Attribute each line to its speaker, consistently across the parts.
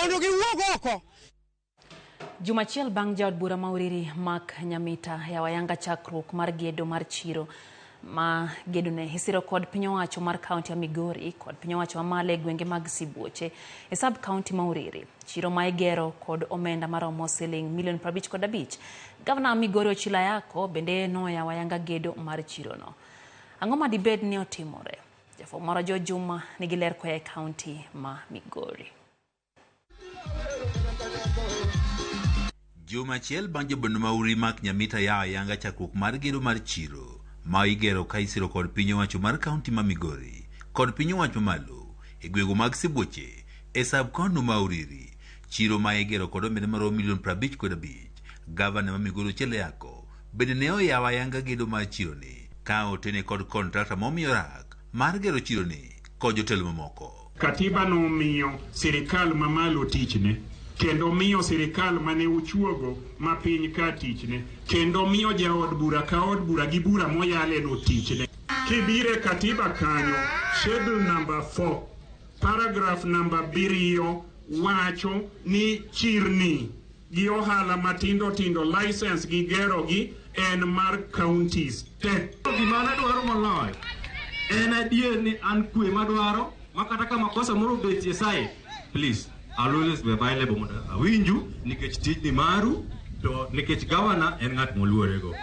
Speaker 1: Mondo giwuog oko.
Speaker 2: Juma achiel bang' jaod bura ma Uriri Mark Nyamita yawo ayanga chakruok mar gedo mar chiro ma gedone isiro kod piny owacho mar kaunti ya Migori kod piny owacho mamalo e gwenge mag Sibuoche e sub kaunti ma Uriri. Chiro ma igero kod omenda maromo siling milion 55. Gavana Migori Ochilo Ayako bende noyawo ayanga gedo mar chirono. Ang'o ma dibed ni otimore? Jafwambo marwa George Juma nigi ler koa e kaunti ma Migori.
Speaker 3: Juma achiel bang' jabondo ma Uri Mark Nyamita yawo ayanga chakruok mar gedo mar chiro ma igero ka isiro kod piny owacho mar kaunti ma Migori kod piny owacho mamalo e gwego mag Sibuoche e sub kaunti ma Uriri. Chiro ma igero kod omenda maromo milion 55. Gavana ma Migori Ochieng Ayako bende ne oyawo ayanga gedo mar chironi ka otene kod kontrakta momiyo rak mar gero chironi kod jotelo mamoko.
Speaker 4: Katiba nomiyo sirikal mamalo tichne, kendo miyo sirikal mane uchuogo ma piny ka tichne, kendo miyo jaod bura ka od bura gi bura moyaleno tichne. Kibire katiba kanyo, schedule number 4, paragraph number 7 wacho ni chirni gi ohala matindo tindo license gi gero gi en mar counties te.
Speaker 5: Gima nadwaro moloyo en adier ni an kwe madwaro ma kata ka makosa moro obetie sae, please, I'll always be available mondo awinju nikech tijni maru to nikech gavana en ng'at moluorego.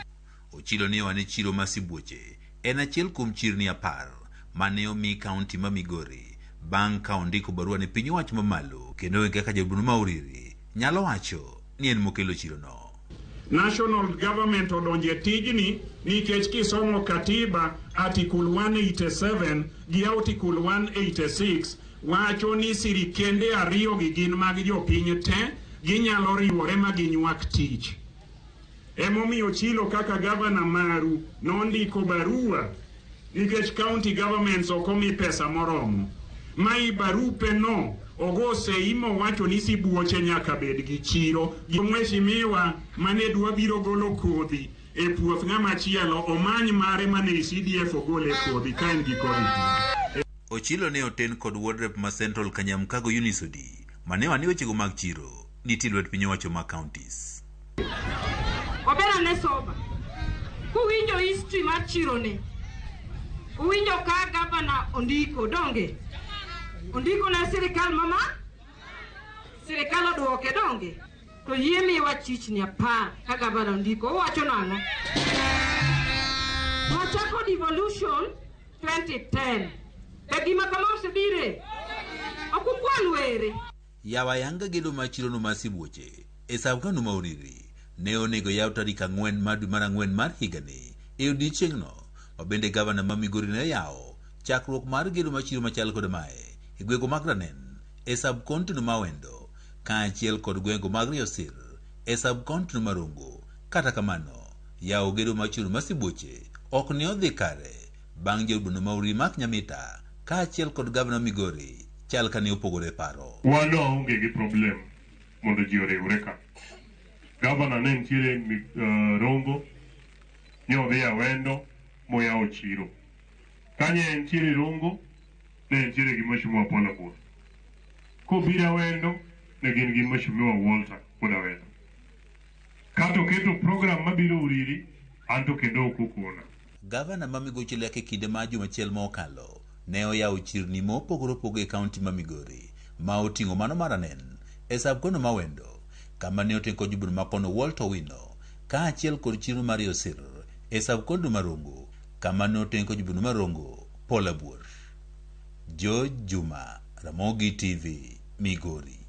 Speaker 3: Ochilo ni owane chiro ma Sibuoche en achiel kuom chirni 10 mane omi kaunti ma Migori bang' ka ondiko barua ne piny owacho mamalo kendo onge kaka jaod bura ma Uriri nyalo wacho ni en mokelo chirono.
Speaker 4: National government odonje tijni nikech kisomo katiba article 187 gi article 186 wacho ni sirikende ariyo gi gin mag jopiny te, ginyalo riwore ma ginywak tich. Emomiyo Chilo kaka gavana maru nondiko barua nikech county governments ok omi pesa moromo. Ma i barupe no ogo sei mowacho ni sibuoche nyaka bed gi chiro. Mheshimiwa mane dwa biro golo kodhi e puoth ng'ama chielo omany mare mane i CDF ogole kodhi ka en gi kodhi.
Speaker 3: Ochilo ne oten kod ward rep ma Central Kanyamkago Eunice Odi mane wani wechego mag chiro nitie lwet piny owacho mag counties.
Speaker 6: Wabera ne soba. Kuwinjo history mar chironi, uwinjo ka gavana ondiko, donge? Ondiko ne sirikal mama? Sirikal oduoke, donge? To yie miwa chichni 10 ka gavana ondiko, owacho nang'o? Wachako devolution 2010. Be gima kama osebire? Ok ukwan were.
Speaker 3: Yawa ayanga gedo mar chirono mar Sibuoche e sub county ma Uriri ne onego yaw tarik 4 mar dwe mar 4 mar higani e odiechieng'no ma bende gavana ma Migori ne oyawo chakruok mar gedo mar chiro machal kod mae e gwego mag Ranen e sub county ma Awendo kaachiel kod gwego mag Riosir e sub county ma Rongo. Kata kamano, yawo gedo mar chiro mar Sibuoche ok ne odhi kare bang' jaod bura ma Uriri Mark Nyamita kaachiel kod gavana Migori chal ka ne opogore paro.
Speaker 7: Wan waonge gi problem mondo ji oriwre ka. Gavana ne nitiere Rongo, ne odhi Awendo moyawo chiro. Kanye entiere Rongo, ne entiere gi Mheshimiwa Paul Abua. Kobiro Awendo, ne gin gi Mheshimiwa Walter wuod Awendo. Kato keto program mabiro Uriri, anto kendo ok okona.
Speaker 3: Gavana ma Migosi Leke kinde mar juma achiel ma okalo ne oyawo chirni mopogore opogore e kaunti ma Migori ma oting'o mano mar Anen e sub county ma Awendo kama ne oting' kod jobura ma kono Walter Owino kaachiel kod chiro mar Yosir e sub county ma Rongo kama ne oting' kod jobura ma Rongo Paul Abuor. George Juma, Ramogi TV, Migori.